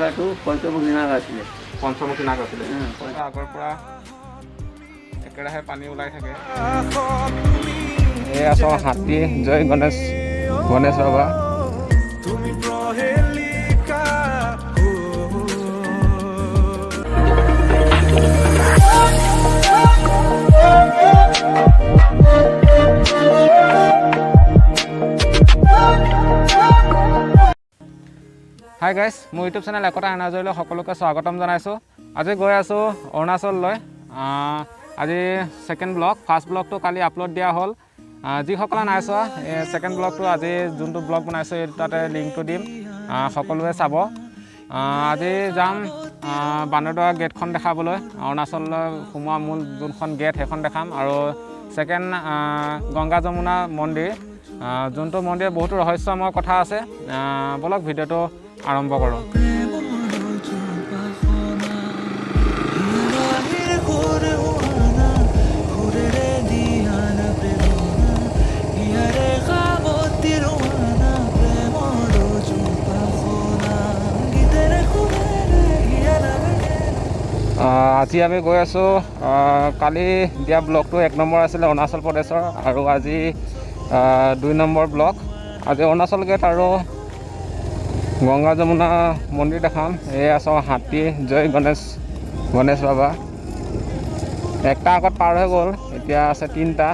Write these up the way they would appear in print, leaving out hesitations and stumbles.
নাগাটো পঞ্চমুখী নাগ আছিলে। পঞ্চমুখী নাগ আছিলে। আগৰ পৰা একেৰাহে পানী ওলাই থাকে। এয়া চাওঁ হাতী, জয় গণেশ, গণেশ বাবা। হাই গাইজ, মোৰ ইউটিউব চেনেল একতা এনাজৰীলৈ সকলোকে স্বাগতম জনাইছোঁ। আজি গৈ আছোঁ অৰুণাচললৈ। আজি ছেকেণ্ড ব্লগ, ফাৰ্ষ্ট ব্লগটো কালি আপলোড দিয়া হ'ল। যিসকলে নাই চোৱা এই ছেকেণ্ড ব্লগটো, আজি যোনটো ব্লগ বনাইছোঁ এই তাতে লিংকটো দিম, সকলোৱে চাব। আজি যাম বান্দৰদোৱা গেটখন দেখাবলৈ, অৰুণাচললৈ সোমোৱা মূল যোনখন গেট সেইখন দেখাম। আৰু ছেকেণ্ড গংগা যমুনা মন্দিৰ, যোনটো মন্দিৰ বহুতো ৰহস্যময় কথা আছে। ব'লক ভিডিঅ'টো আৰম্ভ কৰোঁ। আজি আমি গৈ আছোঁ, কালি দিয়া ব্লগটো 1 নম্বৰ আছিলে অৰুণাচল প্ৰদেশৰ, আৰু আজি 2 নম্বৰ ব্লগ। আজি অৰুণাচল গেট আৰু গংগা যমুনা মন্দিৰ দেখাম। এয়া চাওঁ হাতী, জয় গণেশ, গণেশ বাবা। একটা আগত পাৰ হৈ গ'ল, এতিয়া আছে 3টা।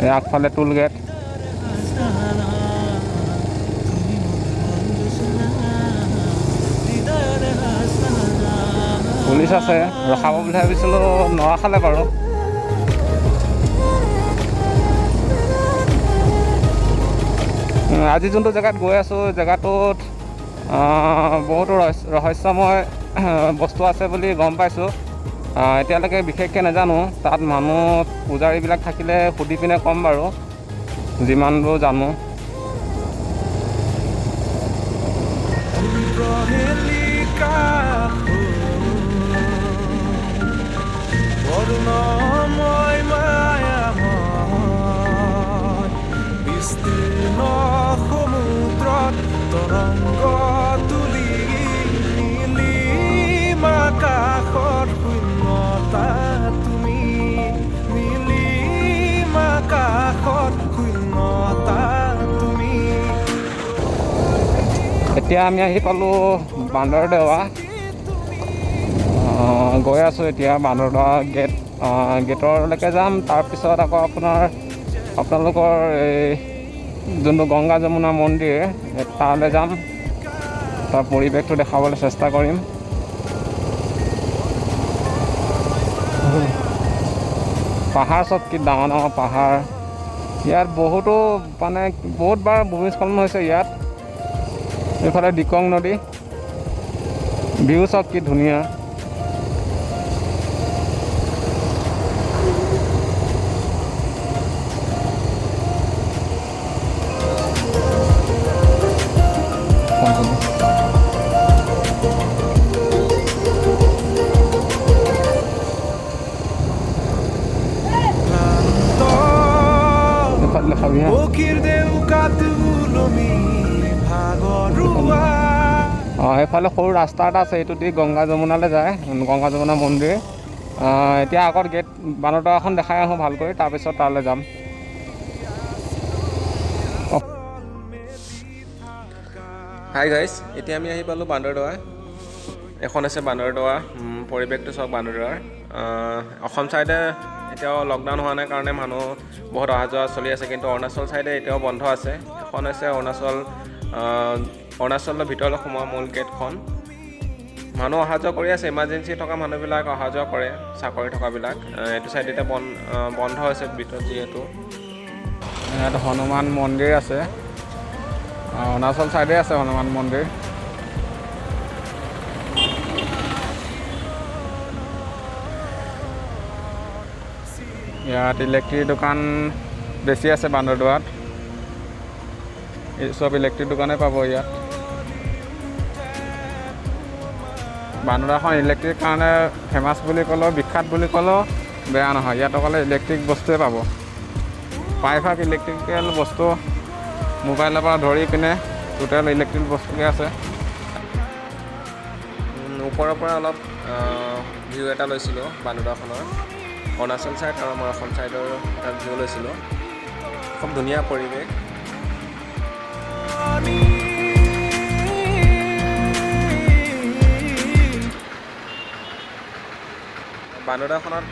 এই আগফালে টোল গেট। পুলিচ আছে, ৰখাব বুলি ভাবিছিলোঁ, নৰখালে বাৰু। আজি যোনটো জেগাত গৈ আছোঁ জেগাটোত বহুতো ৰহস্যময় বস্তু আছে বুলি গম পাইছোঁ। এতিয়ালৈকে বিশেষকৈ নাজানো, তাত মানুহ পূজাৰীবিলাক থাকিলে সুধি পিনে ক'ম বাৰু যিমান দূৰ জানো। এতিয়া আমি আহি পালোঁ বান্দৰদেৱা। গৈ আছোঁ এতিয়া বান্দৰদেৱা গেট, গেটৰলৈকে যাম। তাৰপিছত আকৌ আপোনালোকৰ এই যোনটো গংগা যমুনা মন্দিৰ তালৈ যাম, তাৰ পৰিৱেশটো দেখাবলৈ চেষ্টা কৰিম। পাহাৰ চব কি ডাঙৰ ডাঙৰ পাহাৰ। ইয়াত বহুতো মানে বহুতবাৰ ভূমিস্খলন হৈছে ইয়াত। এইফালে দিকং নদী, ভিউ চব কি ধুনীয়া। সেইফালে সৰু ৰাস্তা এটা আছে, এইটো দি গংগা যমুনালৈ যায়, গংগা যমুনা মন্দিৰ। এতিয়া আগত গেট বান্দৰদোৱাখন দেখাই আহোঁ ভালকৈ, তাৰপিছত তালৈ যাম। হাই গাইজ, এতিয়া আমি আহি পালোঁ বান্দৰদোৱা। এখন আছে বান্দৰদোৱা, পৰিৱেশটো চাওক বান্দৰদোৱাৰ। অসম ছাইডে এতিয়াও লকডাউন হোৱা নাই কাৰণে মানুহ বহুত অহা যোৱা চলি আছে, কিন্তু অৰুণাচল ছাইডে এতিয়াও বন্ধ আছে। এখন আছে অৰুণাচল, অৰুণাচলৰ ভিতৰলৈ সোমোৱা মূল গেটখন। মানুহ অহা যোৱা কৰি আছে, ইমাৰ্জেঞ্চি থকা মানুহবিলাক অহা যোৱা কৰে, চাকৰি থকাবিলাক। এইটো ছাইড এতিয়া বন্ধ হৈছে ভিতৰত যিহেতু। ইয়াত হনুমান মন্দিৰ আছে, অৰুণাচল ছাইডে আছে হনুমান মন্দিৰ। ইয়াত ইলেক্ট্ৰিক দোকান বেছি আছে বান্দৰদোৱাত, এই চব ইলেক্ট্ৰিক দোকানে পাব ইয়াত। বান্দৰদোৱাখন ইলেক্ট্ৰিক কাৰণে ফেমাছ বুলি ক'লেও, বিখ্যাত বুলি ক'লেও বেয়া নহয়। ইয়াত অকল ইলেক্ট্ৰিক বস্তুৱে পাব, প্ৰায়ভাগ ইলেক্ট্ৰিকেল বস্তু, মোবাইলৰ পৰা ধৰি পিনে টোটেল ইলেক্ট্ৰিক বস্তুকে আছে। ওপৰৰ পৰা অলপ ভিউ এটা লৈছিলোঁ বান্দৰদোৱাখনৰ, অৰুণাচল ছাইড আৰু আমাৰ অসম ছাইডৰ এটা ভিউ লৈছিলোঁ। খুব ধুনীয়া পৰিৱেশ। বান্দৰদোৱাখনত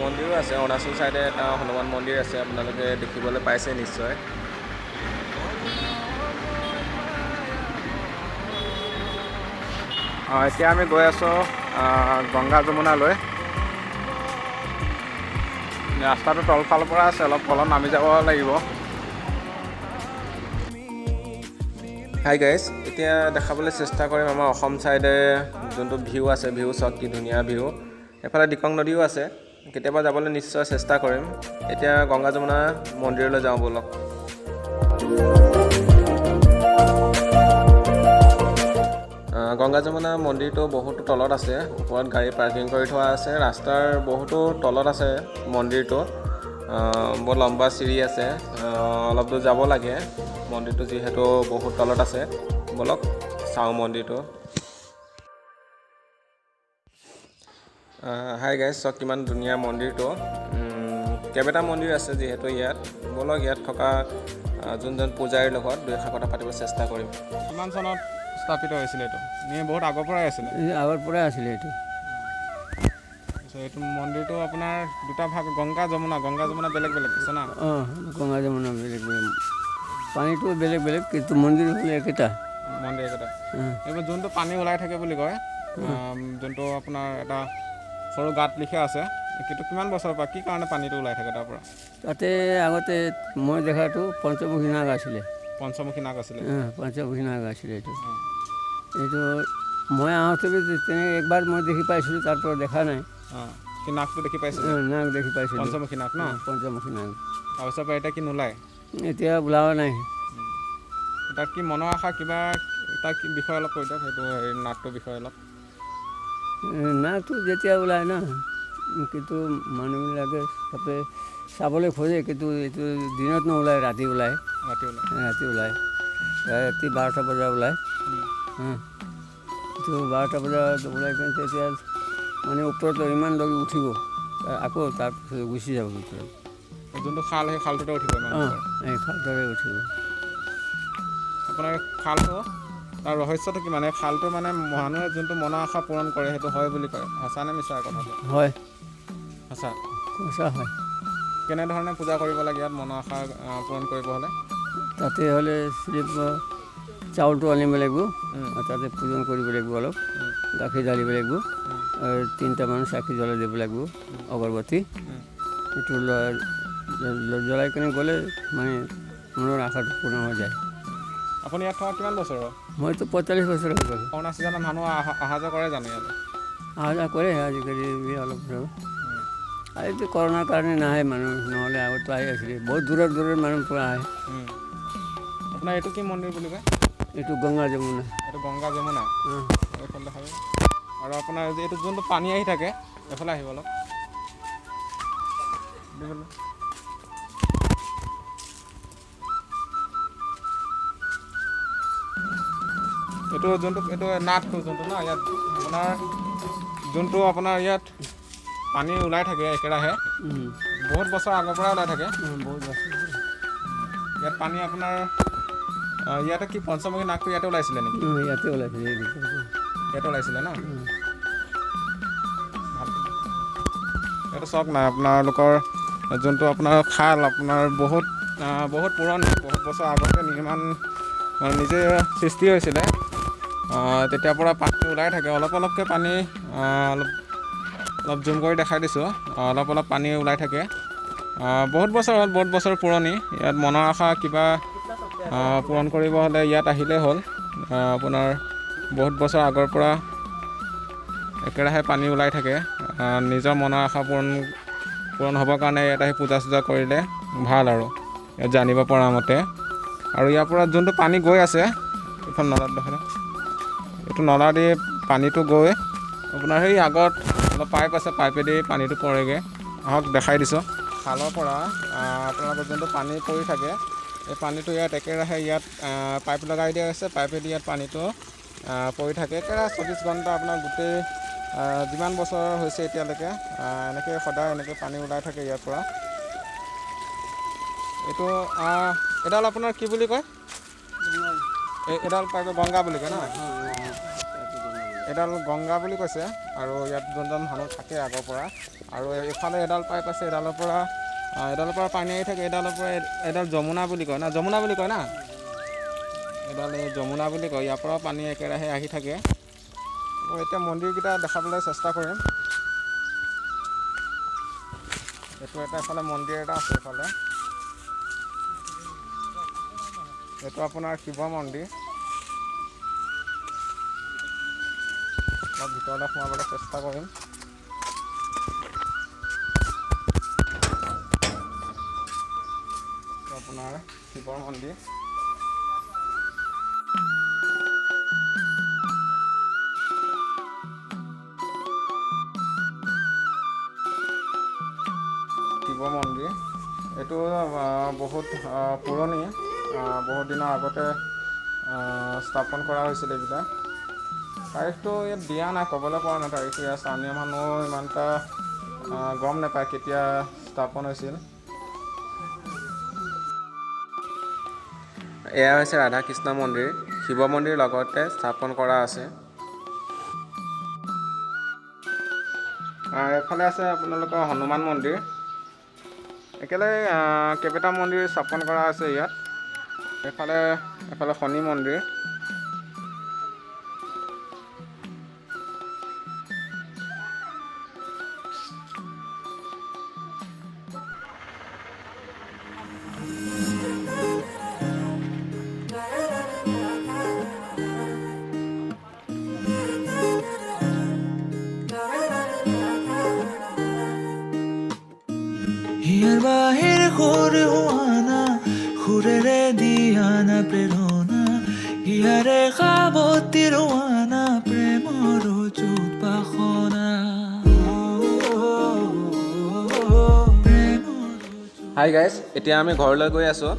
মন্দিৰো আছে, অৰুণাচল ছাইডে এটা হনুমান মন্দিৰ আছে, আপোনালোকে দেখিবলৈ পাইছে নিশ্চয়। এতিয়া আমি গৈ আছোঁ গংগা যমুনালৈ। ৰাস্তাটো তলফালৰ পৰা আছে, অলপ তলত নামি যাব লাগিব। হাই গাইজ, এতিয়া দেখাবলৈ চেষ্টা কৰিম আমাৰ অসম ছাইডে যোনটো ভিউ আছে। ভিউ চাওক কি ধুনীয়া ভিউ। এফালে দিকং নদীও আছে, কেতিয়াবা যাবলৈ নিশ্চয় চেষ্টা কৰিম। এতিয়া গংগা যমুনা মন্দিৰলৈ যাওঁ ব'লক। গংগা যমুনা মন্দিৰটো বহুতো তলত আছে, ওপৰত গাড়ী পাৰ্কিং কৰি থোৱা আছে। ৰাস্তাৰ বহুতো তলত আছে মন্দিৰটো। বহুত লম্বা চিৰি আছে, অলপ দূৰ যাব লাগে। মন্দিৰটো যিহেতু বহুত তলত আছে, ব'লক চাওঁ মন্দিৰটো। হাই গাইজ, চাওক কিমান ধুনীয়া মন্দিৰটো। কেইবাটা মন্দিৰ আছে যিহেতু ইয়াত। ব'লক ইয়াত থকা যোনজন পূজাৰীৰ লগত দুই এষাৰ কথা পাতিব চেষ্টা কৰিম। কিমান চনত স্থাপিত হৈছিলে এইটো? বহুত আগৰ পৰাই আছিলে? আগৰ পৰাই আছিলে এইটো। এইটো মন্দিৰটো আপোনাৰ দুটা ভাগ, গংগা যমুনা। গংগা যমুনা বেলেগ বেলেগ আছে না? অঁ, গংগা যমুনা বেলেগ বেলেগ, পানীটো বেলেগ বেলেগ, কিন্তু মন্দিৰ হ'লে একেটা। মন্দিৰ একেটা। এইবোৰ যোনটো পানী ওলাই থাকে বুলি কয়, যোনটো আপোনাৰ এটা সৰু গাঁত লিখা আছে, কিন্তু কিমান বছৰৰ পৰা কি কাৰণে পানীটো ওলাই থাকে তাৰ পৰা? তাতে আগতে মই দেখাটো পঞ্চমুখী নাগ আছিলে। পঞ্চমুখী নাগ আছিলে? পঞ্চমুখী নাগ আছিলে এইটো। এইটো মই আহোঁতে তেনেকৈ একবাৰ মই দেখি পাইছিলোঁ, তাৰ পৰা দেখা নাই। কি নাগটো দেখি পাইছিলোঁ? নাগ দেখি পাইছিলোঁ, পঞ্চমুখী নাগ ন? পঞ্চমুখী নাগ। তাৰপিছৰ পৰা এতিয়া কি নোলায়? এতিয়া ওলোৱা নাই। তাত কি মনৰ আশা কিবা তাৰ কি বিষয়ে অলপ কৈ দিয়ক, সেইটো নাগটোৰ বিষয়ে অলপ। নাগটো যেতিয়া ওলায় ন, কিন্তু মানুহবিলাকে চবে চাবলৈ খোজে, কিন্তু এইটো দিনত নোলায়, ৰাতি ওলায়। ৰাতি ওলায়? ৰাতি ওলায়, ৰাতি 12টা বজা ওলায়। এইটো 12টা বজাত ওলাই কিনে তেতিয়া মানে ওপৰত ইমান লগি উঠিব, আকৌ তাৰপিছত গুচি যাব ভিতৰত। যোনটো খাল, সেই খালটোতে উঠিব? অঁ, এই খালটোতে উঠিব। আপোনাৰ খালটো তাৰ ৰহস্যটো কি, মানে খালটো মানে মানুহে যোনটো মনৰ আশা পূৰণ কৰে সেইটো হয় বুলি কয়, সঁচা নে মিছা কথাটো? হয়, সঁচা। সঁচা হয়। কেনেধৰণে পূজা কৰিব লাগে ইয়াত মনৰ আশা পূৰণ কৰিব হ'লে? তাতে হ'লে চাউলটো আনিব লাগিব, তাতে পূজন কৰিব লাগিব, অলপ গাখীৰ ঢালিব লাগিব, আৰু 3টামান চাকি জ্বলাই দিব লাগিব, অগৰবতী এইটো জ্বলাই কিনে গ'লে মানে মনৰ আশাটো পূৰণ হৈ যায়। আপুনি ইয়াত থকা কিমান বছৰ? মইতো 45 বছৰ হৈ গ'ল। কৰোণা ছিজনত মানুহ অহা যোৱা কৰে জানো ইয়ালৈ? অহা যোৱা কৰে আজিকালি অলপ। এইটো কৰোণাৰ কাৰণে নাহে মানুহ, নহ'লে আগতো আহি আছিলে, বহুত দূৰৰ দূৰৰ মানুহ পৰা আহে। আপোনাৰ এইটো কি মন্দিৰ বুলি কয়? এইটো গংগা যমুনা। এইটো গংগা যমুনা। এইফালে দেখাব। আৰু আপোনাৰ এইটো যোনটো পানী আহি থাকে, এইফালে আহিব অলপ। এইটো যোনটো এইটো নাটটো যোনটো ন, ইয়াত আপোনাৰ যোনটো আপোনাৰ ইয়াত পানী ওলাই থাকে একেৰাহে, বহুত বছৰ আগৰ পৰাই ওলাই থাকে। বহুত বছৰ ইয়াত পানী আপোনাৰ ইয়াতে কি পঞ্চমুখী নাগটো ইয়াতে ওলাইছিলে নেকি? ইয়াতে ওলাইছিলে। ইয়াতে ওলাইছিলে ন? ভাল। ইয়াতে চাওক না, আপোনালোকৰ যোনটো আপোনাৰ খাল, আপোনাৰ বহুত বহুত পুৰণি, বহুত বছৰ আগতে নিৰ্মাণ মানে নিজে সৃষ্টি হৈছিলে। তেতিয়াৰ পৰা পানী ওলাই থাকে অলপ অলপকৈ পানী, অলপ অলপ জুম কৰি দেখাই দিছোঁ, অলপ অলপ পানী ওলাই থাকে। বহুত বছৰ হ'ল, বহুত বছৰ পুৰণি। ইয়াত মনৰ আশা কিবা পূৰণ কৰিব হ'লে ইয়াত আহিলেই হ'ল। আপোনাৰ বহুত বছৰ আগৰ পৰা একেৰাহে পানী ওলাই থাকে। নিজৰ মনৰ আশা পূৰণ পূৰণ হ'বৰ কাৰণে ইয়াত আহি পূজা চূজা কৰিলে ভাল আৰু ইয়াত জানিব পৰা মতে। আৰু ইয়াৰ পৰা যোনটো পানী গৈ আছে, এইখন নলাত দেখোন, এইটো নলা দি পানীটো গৈ আপোনাৰ সেই আগত অলপ পাইপ আছে, পাইপেদি পানীটো পৰেগৈ। আহক দেখাই দিছোঁ। খালৰ পৰা আপোনালোকৰ যোনটো পানী পৰি থাকে, এই পানীটো ইয়াত একেৰাহে ইয়াত পাইপ লগাই দিয়া হৈছে। পাইপেদি ইয়াত পানীটো পৰি থাকে একেৰাহে 24 ঘণ্টা। আপোনাৰ গোটেই যিমান বছৰ হৈছে এতিয়ালৈকে এনেকৈ সদায় এনেকৈ পানী ওলাই থাকে ইয়াৰ পৰা। এইটো এডাল আপোনাৰ কি বুলি কয়? এডাল পাইপ গংগা বুলি কয় ন? এডাল গংগা বুলি কৈছে। আৰু ইয়াত যোনজন মানুহ থাকে আগৰ পৰা। আৰু এইফালে এডাল পাইপ আছে, এডালৰ পৰা পানী আহি থাকে। এডালৰ পৰা এডাল যমুনা বুলি কয় না? যমুনা বুলি কয় না? এডাল এই যমুনা বুলি কয়। ইয়াৰ পৰাও পানী একেৰাহে আহি থাকে। এতিয়া মন্দিৰকেইটা দেখাবলৈ চেষ্টা কৰিম। এইটো এটা এফালে মন্দিৰ এটা আছে এইফালে। এইটো আপোনাৰ শিৱ মন্দিৰ। অলপ ভিতৰলৈ সোমাবলৈ চেষ্টা কৰিম। আপোনাৰ শিৱৰ মন্দিৰ। শিৱ মন্দিৰ এইটো বহুত পুৰণি, বহুত দিনৰ আগতে স্থাপন কৰা হৈছিল। এইবিলাক তাৰিখটো ইয়াত দিয়া নাই, ক'বলৈ পৰা নাই তাৰিখটো। ইয়াৰ স্থানীয় মানুহ ইমান এটা গম নাপায় কেতিয়া স্থাপন হৈছিল। এয়া হৈছে ৰাধা কৃষ্ণ মন্দিৰ, শিৱ মন্দিৰ লগতে স্থাপন কৰা আছে। এইফালে আছে আপোনালোকৰ হনুমান মন্দিৰ। একেলগে কেইবাটা মন্দিৰ স্থাপন কৰা আছে ইয়াত। এফালে শনি মন্দিৰ। হিয়াৰ বাহিৰ সুৰ হোৱানা, সুৰেৰে দিয়ানা প্ৰেৰণা, হিয়াৰে সাৱটি ৰোৱানা প্ৰেমৰ যুগ বাসনা। হাই গাইজ, এতিয়া আমি ঘৰলৈ গৈ আছোঁ।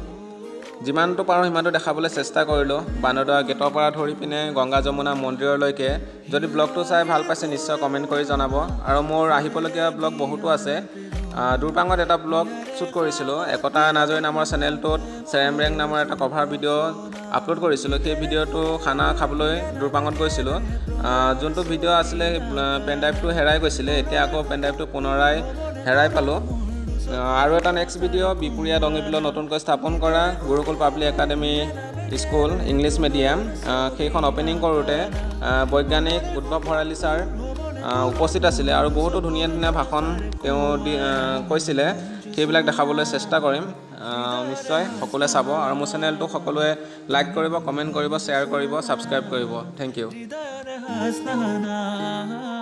যিমানটো পাৰোঁ সিমানটো দেখাবলৈ চেষ্টা কৰিলোঁ। বান্দৰদোৱা গেটৰ পৰা ধৰি পিনে গংগা যমুনা মন্দিৰলৈকে। যদি ব্লগটো চাই ভাল পাইছে নিশ্চয় কমেণ্ট কৰি জনাব। আৰু মোৰ আহিবলগীয়া ব্লগ বহুতো আছে। দুৰপাঙত এটা ব্লগ শ্বুট কৰিছিলোঁ, একতা নাজৰি নামৰ চেনেলটোত চেৰেমৰেং নামৰ এটা কভাৰ ভিডিঅ' আপলোড কৰিছিলোঁ। সেই ভিডিঅ'টো খানা খাবলৈ দুৰপাঙত গৈছিলোঁ। যোনটো ভিডিঅ' আছিলে পেনড্ৰাইভটো হেৰাই গৈছিলে, এতিয়া আকৌ পেনড্ৰাইভটো পুনৰাই হেৰাই পালোঁ। আৰু এটা নেক্সট ভিডিঅ' বিপুৰীয়া ডঙিবিলত নতুনকৈ স্থাপন কৰা Gurukul public academy school English medium, সেইখন অ'পেনিং কৰোঁতে বৈজ্ঞানিক উদ্ভৱ ভৰালী ছাৰ উপস্থিত আছিলে আৰু বহুতো ধুনীয়া ধুনীয়া ভাষণ তেওঁ কৈছিলে। সেইবিলাক দেখাবলৈ চেষ্টা কৰিম। নিশ্চয় সকলোৱে চাব আৰু মোৰ চেনেলটো সকলোৱে লাইক কৰিব, কমেণ্ট কৰিব, শ্বেয়াৰ কৰিব, ছাবস্ক্ৰাইব কৰিব। Thank you. হৃদয়ৰে হাসনা।